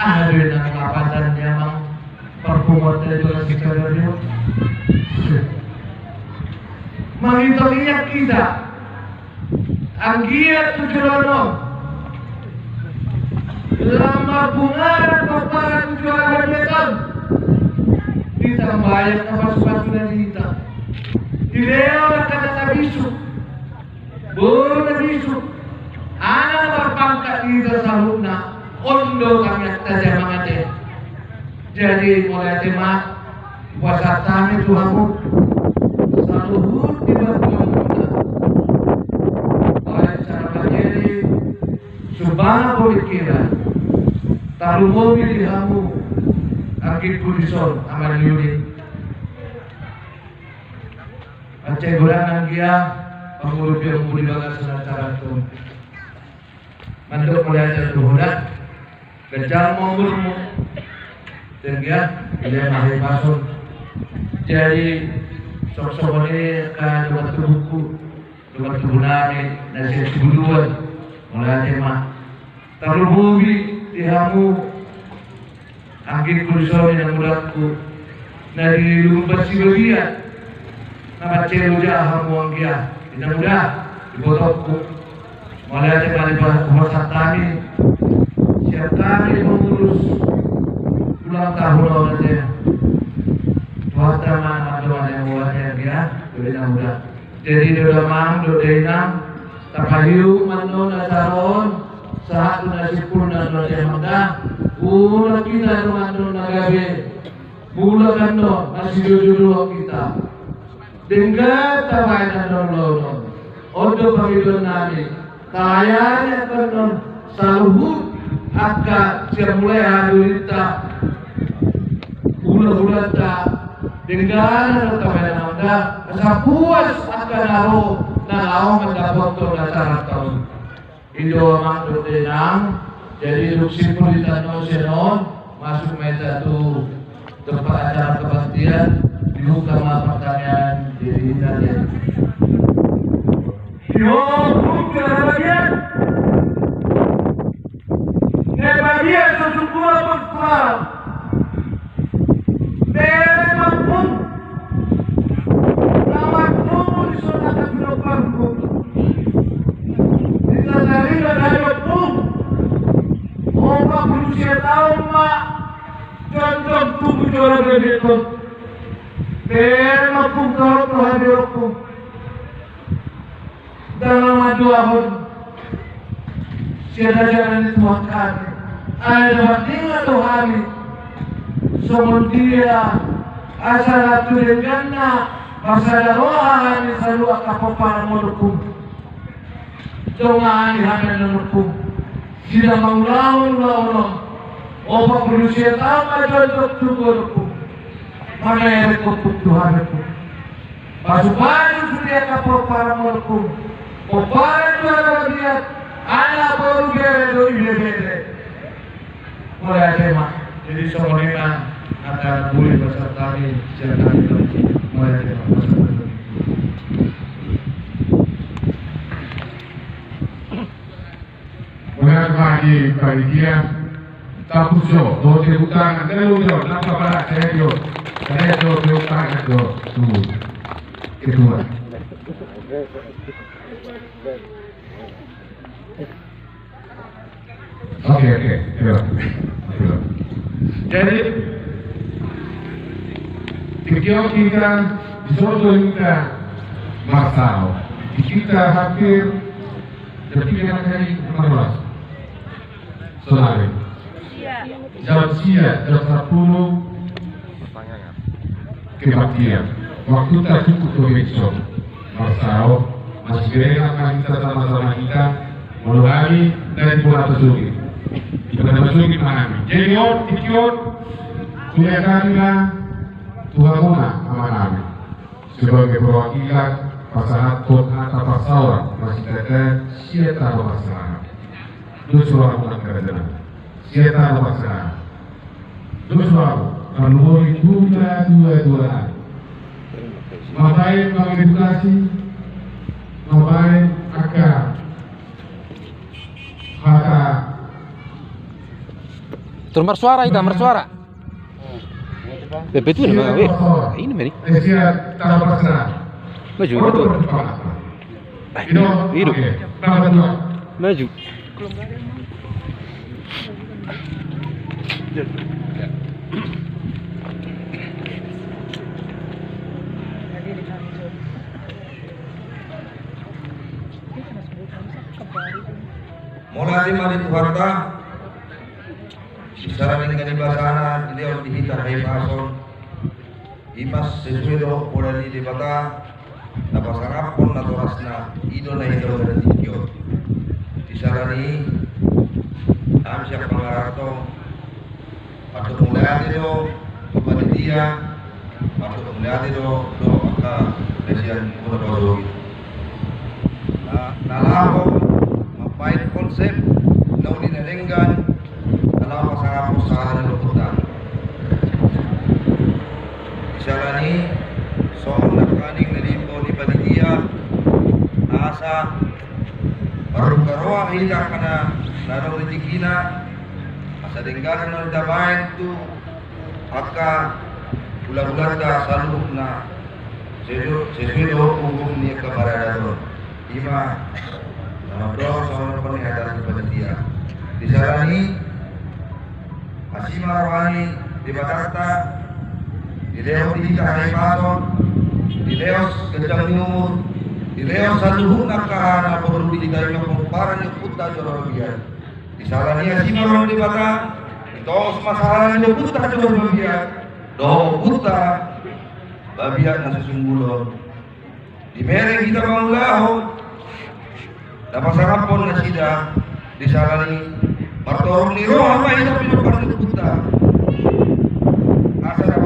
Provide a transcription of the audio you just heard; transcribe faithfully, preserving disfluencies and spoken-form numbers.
Aha do inang lapatan ni amang parpunguanta di bagasan sadari on? Mangitong ia hita. Anggiat tu joloan on lam marbungaran pomparan tu joloan on. Ditambai angka pasupasu na di hita. Dilehon angka na bisuk. Boru na bisuk, anak na marpangkat di hita saluhutna, on do tangiangta di amang ate. Jadi mauliate ma, hupasahat hami tu hamu saluhut di bantuanmuna. Baik secara materi, sumbangan pemikiran, tarlumobi di hamu anggingku dison, amang ni uli. Mansai godang anggia pangurupion muna di bagasan acara on. Mandok mauliate tu ho da. Ganjang ma umurmu. Anggia, dia mahai pason. Jadi songon i angka dongan tubuku, dongan tubu nami na sian Sibuduan. Mauliate ma. Tarlumobi di hamu anggingku dison, inang mudangku na di Lumban Sibagian, na mansai loja hamu anggia, inang muda, ibotongku. Mauliate ma di hupasahat hami sian hami pengurus ulang tahun on ate. Tuhanta ma na mandongani hamu ate anggia, inang muda. Jadi dohot amang dohot inang, tapaihut ma annon acara on sahat tu na simpulna annon, ate amang da. Unang hita dongan na gabe mulak annon, masijoujouon hita. Denggan tabaen annon ulaon on. On do pangidoan nami. Talayani angka annon saluhut angka sian mulai hadurinta, hulahulanta, denggan annon tabaen, amang da, asa puas angka na ro na laho mandapothon acaranta on. I do amang dohot inang. Jadi dung simpul hita annon sian on, masuk ma hita tu tempat acara kebaktian, dibuka ma partangiangan di hita. Di ho ompung na badia, na badia so sungkun ompung. Bereng ma ompung. Na marpungu di son angka pinomparhu. Di tatarida nai ompung, opat pulu sia taon ma jongjong tubu jolo gabe on. Bereng ma ompung, torop roha ni ompung. Ndang na mandohahon sian ajaran ni Tuhan hami. Ai na mandingat do hami songon dia asa na tu dengganna marsada roha hami saluhut angka pomparanmon, ompung. Dongani hami annon, ompung. Di na mangulahon ulaon on, opat pulu sia taon ma jongjong tubu on, ompung. Mamereng, ompung, tu hami, ompung. Pasupasu sude angka pomparanmon, ompung. Pomparan tu anak bagian, anak boru, bere dohot ibebere. Mauliate ma. Jadi songon i ma hata na boi pasahat hami sian hami. Mauliate ma. Mauliate ma di panitia. Tapus jo, do tepuk tangan, telu jo, napa bara, saya jo. Saya jo, tepuk tangan jo. Tuh. Ketua. Oke, oke, siap. Siap. Jadi, tingki on hita, di son do hita marsahit. Hita hampir jam piga nangkin, lima belas. Sonari. Jam sia, jam sampulu. Kebaktian. Waktunta cukup do, Bengso. Marsahit, masih berengan ma hita sama-sama hita. Molo hami, dari Bona Pasogit. Di Bona Pasogit ma hami. Jadi on, tingki on, kuliah kami ma tu hamuna, amanami. Sebagai perwakilan, pasahathon hata parsaoran, masitata, sian tano parsaoran. Dos rohamu nang karajanan. Sian tano parsaoran. Dos rohamu, tarlumobi tu natua-tua nami. Mambaen mangedukasi, mambaen angka hata Terus marsuara ita, marsuara. Bebetul nama, weh. Ini meri. Maju, betul. Ido. Maju. Mauliate ma di Tuhanta. Di sala ni denggan ni basana dilehon di hita hahipason. Ima sesuai dohot poda ni Debata na pasangaphon natorasna, i do na hinaula di tingki on. Di sala ni i, hami sian pangaranto, mandok mauliate do tu panitia, mandok mauliate do tu angka na sian muna pasogi. Na, na laho mambahen konsep na uli na denggan, na laho pasangaphon sahali ni lokuta. Di sala ni i, songon nangkaning na diimbau ni panitia, asa marbuka roha hita angka na adong di tingkina, asa denggan na tabahen tu angka hulahulanta saluhutna sesuai, sesuai dohot hukum ni angka paradaton. Ima na mandok songon na hata ni panitia. Di sala ni i, asi ma roha ni Debatanta, dilehon di hita hahipason, dilehon ganjang ni umur, dilehon saluhutna angka na porlu di hita, ima pomparan ni ompunta joro babiat. Di sala ni i, asi ma roha ni Debata, ditongos ma sahali ni ompunta joro babiat dohot ompunta babiat na so sunggul on. Dibereng hita pangulahon, na pasangaphon nasida. Di sala ni i, martorop ni roha ma hita pinompar ni ompunta, asa na